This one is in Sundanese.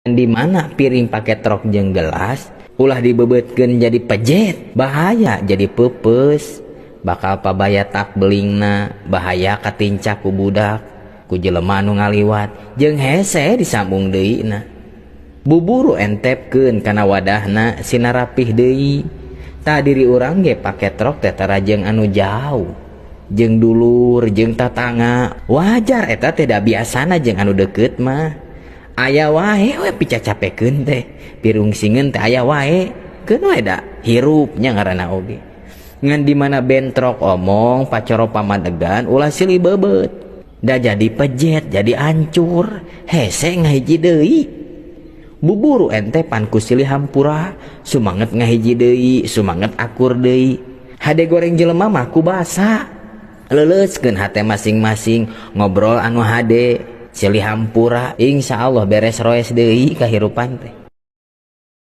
Di mana piring pake trok jeung gelas ulah dibebetkeun jadi pejet, bahaya jadi peupeus, bakal pabaya tak belingna, bahaya katincak ku budak, ku jelema anu ngaliwat, jeung hese disambung deui na. Buburu entepkeun kana wadahna sina rapih deui. Tah diri urang ge pake trok teh tara jeung anu jauh, jeung dulur, jeung tatangga, wajar eta teh da biasana jeung anu deukeut mah. Aya wae we picacapekeun teh, pirungsingeun teh aya wae, keun we da hirup nya ngaranna oge. Ngan di mana bentrok omong pacoro pamadegan ulah silih beubeut. Da jadi pejet, jadi hancur, hese ngahiji deui. Buburu ente pan ku silih hampura, sumanget ngahiji deui, sumanget akur deui. Hade goreng jelema mah ku basa. Leuleuskeun hate masing-masing, ngobrol anu hade, silih hampura, insya Allah beres roes deui kahirupan teh.